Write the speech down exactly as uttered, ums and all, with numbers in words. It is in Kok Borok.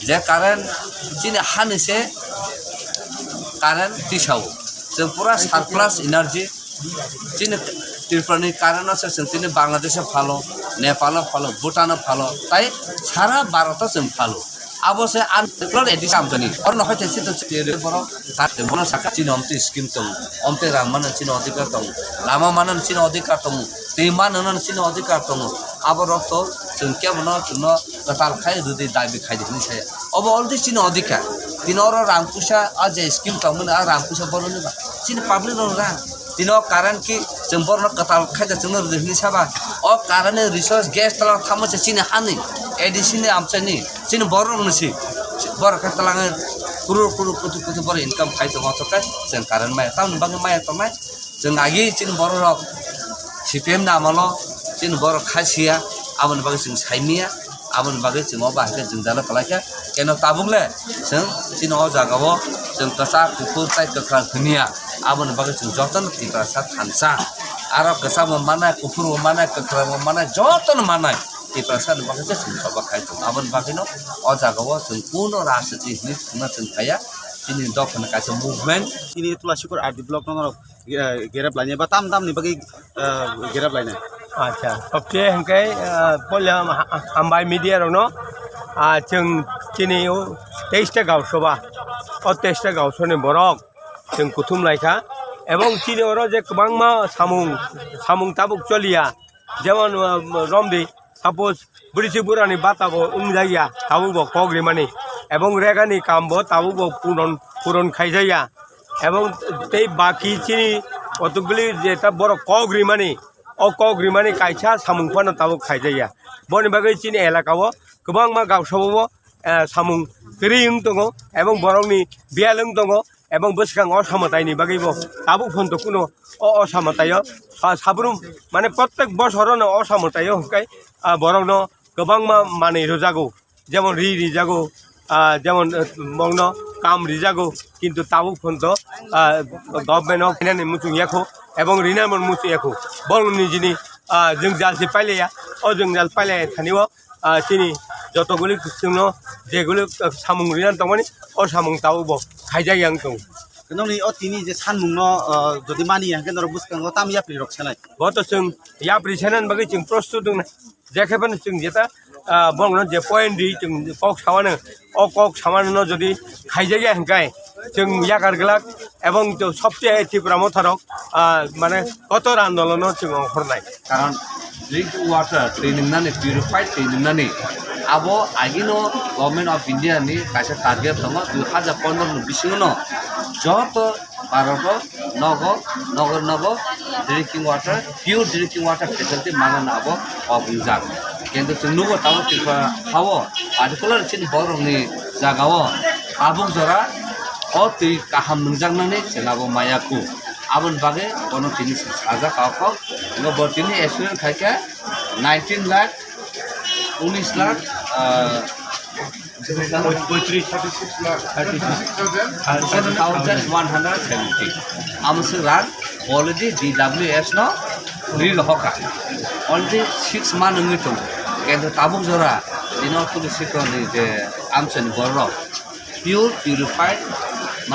Je current chini hani se current tisao. Chwng pura surplus energy. Chini Tripura ni current no se chwng chini Bangladesh o phalo, Nepal o phalo, Bhutan o phalo, tai sara Bharat o chwng phalo. Abo se an Tripura edi samtani. Oro no hoite chito chiti borok tate bono saka chini omte scheme tong, omte rang mano chini odhikar tong, lama mano chini odhikar tong, twi mano chini odhikar tong. Abo rok to chwng kebo no chwngno kwtal khai rwdi dabi khai di hinwi saya. Obo already chini odhikar. Tini oro rang puisa a je scheme tongmani a rang puisa boroni ba. Chini public rok rang. Tini o current ki chwng borno kwtal khai da chwngno rwdi hinwi saba. O current ni resource gas tala thamo se chini hani A D C ni amchani chini borok ni si. Borok khe talange kurur kurur kutu kutu borok income khai tongo to kai chwng current maya. Tamni bagwi maya tongnai. Chwng agi chini borok rok C P M ni amolo chini borok khai siya, aboni bagwi chwng saimiya, aboni bagwi chwng o bahai khe jwngjalo kwlaikha. Keno tabuk le chwng chini o jaga o chwng kwchak kuphur tai kwkhwrang hwnya, aboni bagwi chwng jotono Tiprasa thansa. Aro kwchak bo manai, kuphur bo manai, kwkhwrang bo manai, jotono manai. Tiprasa ni bagwi se chwng choba khai tongo. Aboni bagwi no o jaga o chwng kuno rajniti hinwi thangna chwng thaya. Chini dophani kaisa movement. Chini Tulasikhor R D block no eh, gerep lainai ba tam tamni bagwi, eh, gerep lainai. Acha, tokte hwnkhe, eh, poila ha-, hambai media rokno, ah, chwng chini o teis ta gaon soba, o teis ta gaon sobani borok chwng kuthum laikha, ebong chini oro je kwbangma samung, samung tabuk choliya, jemon, eh, romdi, Suppose, bwrwi se bwrani bata bo wngjakya, tabuk bo kok rimani, ebong regani kam bo tabuk bo puron, puron khaijaya, ebong tei baki chini kotokgwli jeta borok kok rimani, o kok rimani kaisa samung phano tabuk khaijaya. Boni bagwi chini elaka o kwbangma gausao bo, eh, samung kwrwi wng tongo, ebong borokni biyal wng tongo, ebong bwskang o samataini bagwi bo tabuk phano kuno o, o samataio, ah, sabrum, mane, prottek bosorono o samataio hwnkhe, ah, borokno kwbangma manwi rwjago, jemon ri rijago, ah, jemon, eh, bongno kam rijago, kintu tabuk phano, ah, government o khainani muchung yakho, ebong rinani muchung yakho, borokni nijini, ah, jwngjal se pailaiya, o jwngjal pailai thani o, ah, chini jotoguli chwngno jeguli, ah, samung rinani tongmani, o samung tabuk bo khaijak yang tongo. Nokni o tini je sanmungno, ah, jodi mani ya hwnkhe norok bwskango tam yapri rok sanai. Bo to chwng yapri sanani bagwi chwng prostut wngna. Jekhe phano chwng jeta, ah, bongno je point ri chwng kok samano, o kok samano jodi khaijak ya hwnkhe chwng yakar glak. Ebong to sobse Tripura motharok, ah, mane kotor andolono chwng ongkhornai. Karon drinking water, twi nwngnani, purified twi nwngnani, abo agino Government of India ni kaisa target tongo, dui hajar pondro ni bisingo no joto Bharat o nogo, nogo, nogo drinking water, pure drinking water facility manna abo kok wngjak. Kintu chwng nugo tabuk Tripura hao, particular chini borokni jaga o tabuk jora o twi kaham nwngjaknani chwng abo maya khu. Aboni bagwi bono tini sajak kok, bo tini accident khaikhe nineteen lakh, unis lakh, ah, thirty-six lakh, thirty-six thousand one hundred seventy. Amo se rang already D W S no ri rohoka. Already six month wngwi tongo. Kintu tabuk jora dino police ni je amchani borok pure purified